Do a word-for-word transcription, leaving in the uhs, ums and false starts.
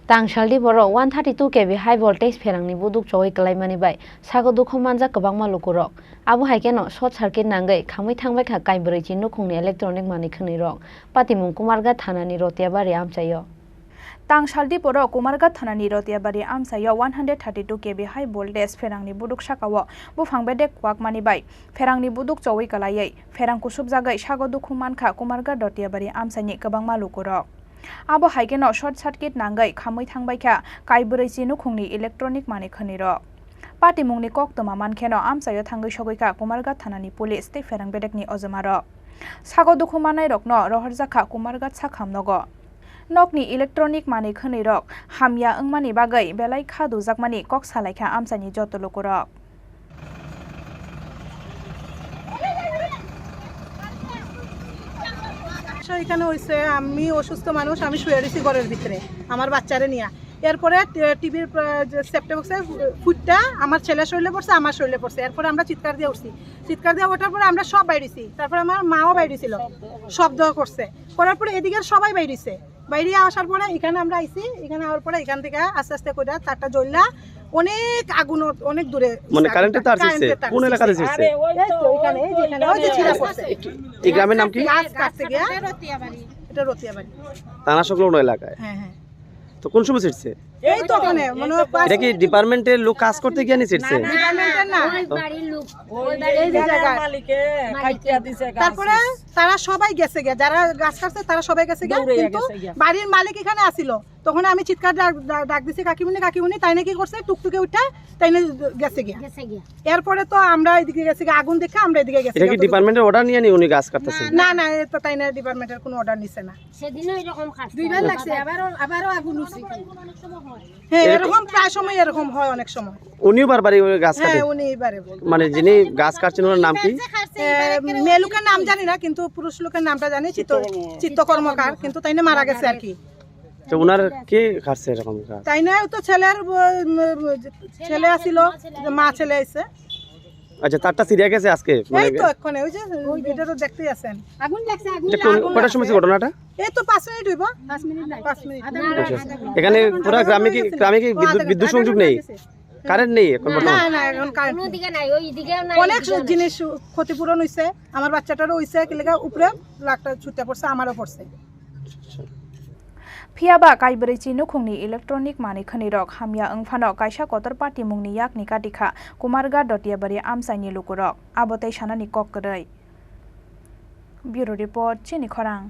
Tangsaldi borok one thirty two K V high voltage pherangni buduk chowi kwlaimani bai sago dukhu manjak kwbangma lukurok. Abo hai kheno short circuit nangwi khamwi thangbaikha kaibrwi chi nukhungni electronic manwi khwnwirok. Patimung Kumarghat thanani Rotiabari amchaio. Tangsaldi borok Kumarghat thanani Rotiabari amchaio one hundred thirty two K V high voltage pherangni buduk sakao buphang bedek kwakmani bai pherangni buduk chowi kwlaiwi pherang kusubjagwi sago dukhu mankha Kumarghat Rotiabari amchaini kwbangma lukurok. Abo hai kheno short circuit nangwi khamwi thangbaikha kaibrwi chi nukhungni electronic manwi khwnwirok. Patimungni koktwma mankheno amchaio thangwi sogwikha Kumarghat thanani police tei pherang bedekni ojomarok. Sago dukhu mannairokno rohorjakha Kumarghat sakham nogo. Nokni electronic manwi khwnwirok hamya wngmani bagwi belai kha dujakmani kok salaikha amchaini joto lukurok. সমস্যা এখানে হয়েছে, আমি অসুস্থ মানুষ, আমি শুয়ে রয়েছি ঘরের ভিতরে আমার বাচ্চারে নিয়ে। এরপরে টি-, টিভির প্র-, যে সেপ্টে বক্সের ফুটটা আমার ছেলের শরীরে পড়ছে, আমার শরীরে পড়ছে। এরপরে আমরা চিৎকার দিয়ে উঠছি, চিৎকার দিয়ে ওঠার পরে আমরা সব বাইরেছি। তারপরে আমার মাও বাইরেছিল, শব্দ করছে, করার পরে এদিকে সবাই বাইরেছে। বাইরে আসার পরে এখানে আমরা আইছি, এখানে আওয়ার পরে এখান থেকে আস্তে আস্তে করে তারটা জ্বললা, অনেক আগুন, অ-, অনেক দূরে মানে গেছে কারেন্টের আগুনটা। তার ছিঁড়ছে? কারেন্টের তার কোন ছিঁড়ছে। এলাকাতে ছিঁড়ছে? আরে, ওই এই তো তো, ওইখানে, এই যেখানে, ওই যে ছিঁড়া পড়ছে। এই গ্রামের নাম কি? গাছ কাটছে গিয়া। এটা রতিয়াবাড়ি। এটা রতিয়াবাড়ি। থানা সংলগ্ন এলাকায়। হ্যাঁ, হ্যাঁ। তো কোন সময় ছিঁড়ছে? এই তো ওখানে, মনে হয় পাঁচ এটা কি মিনিট। ডিপার্টমেন্টের লোক কাজ করতে গিয়ে নি ছিঁড়ছে? না, না, ডিপার্টমেন্টের না। ওই বাড়ির লোক, ওই ওই বাড়ির যে লোক। জায়গা। মালিকে মালিকে। কাটিয়া দিছে গাছ। তারপরে তারা সবাই গেছে গিয়া, যারা গাছ কাটছে তারা সবাই গেছে গিয়া, দৌড়ে কিন্তু গেছে গিয়া। বাড়ির মালিক এখানে আসিল। তখন আমি চিৎকার ডাক, ডাক, ডাক দিছি, "কাকিমুনি, কাকিমুনি।" তাই নাকি করছে, টুকটুকে উঠা, তাই না গেছে গিয়া। গেছে গিয়া। এরপরে তো আমরা এদিকে গেছি গিয়া, আগুন দেখে আমরা এদিকে গেছি এটা কি গিয়া। ডিপার্টমেন্টের অর্ডার নিয়ে নি উনি গাছ কাটতেছেন? না, না, এ তো তাই না, ডিপার্টমেন্টের কোনো অর্ডার নিছে না। সেদিনও এরকম কাজ দুইবার করে। লাগছে, আবারও, আবারও আগুন উঠছে। হ্যাঁ, এরকম এরকম প্রায় সময় এরকম হয় অনেক সময়। উনিও বারবারই ওই গাছ হ্যাঁ, কাটে? উনি এবারে। মানে যিনি গাছ কাটছেন ওনার নাম কি? এ, মেয়ে লোকের নাম জানি না, কিন্তু পুরুষ লোকের নামটা জানি, চিত্ত-, চিত্ত কর্মকার, কিন্তু তাই না মারা গেছে আর কি। তো ওনার কে কাটছে এরকম গাছ? তাই না, ও তো ছেলের, ব-, ম-, ছেলে আসিল, মা ছেলে আইছে। আচ্ছা, তারটা ছিঁড়ে গেছে আজকে? মানে এই তো এক্ষণে, ওই যে, এটা তো দেখতেই আছেন। আগুন লাগছে, আগুন এটা কোন, লাগছে। কটার সময় হচ্ছে ঘটনাটা? এই তো পাঁচ মিনিট হইব। পাঁচ মিনিট নাই। পাঁচ মিনিট। আধা ঘন্টা, আচ্ছা। আধা ঘন্টা। এখানে আধা পুরা ঘন্টা গ্রামে কি, হয়ে গেছে। গ্রামে কি ও, আধা বিদ্যুৎ, ঘন্টা, বিদ্যুৎ আধা সংযোগ ঘন্টা নেই? হয়ে গেছে। কারেন্ট নেই এখন কোনো বর্তমানে? দিকে নাই, ওই দিকেও নাই, অনেক এদিকেও নাই। জিনিস ক্ষতিপূরণ হইছে, আমার বাচ্চাটারও হইছে, কি লেগা উপরে লাখটা ছুটে পড়ছে, আমারও পড়ছে। Phiya ba kaibrwi chi nukhungni electronic manwi khwnwirok hamya wng phano kaisa kotor patimungni yakni katikha Kumarghat Dotiabari amchaini lukurok. Abo tei sanani kok kwrwi. Bureau Report, Chini Khorang.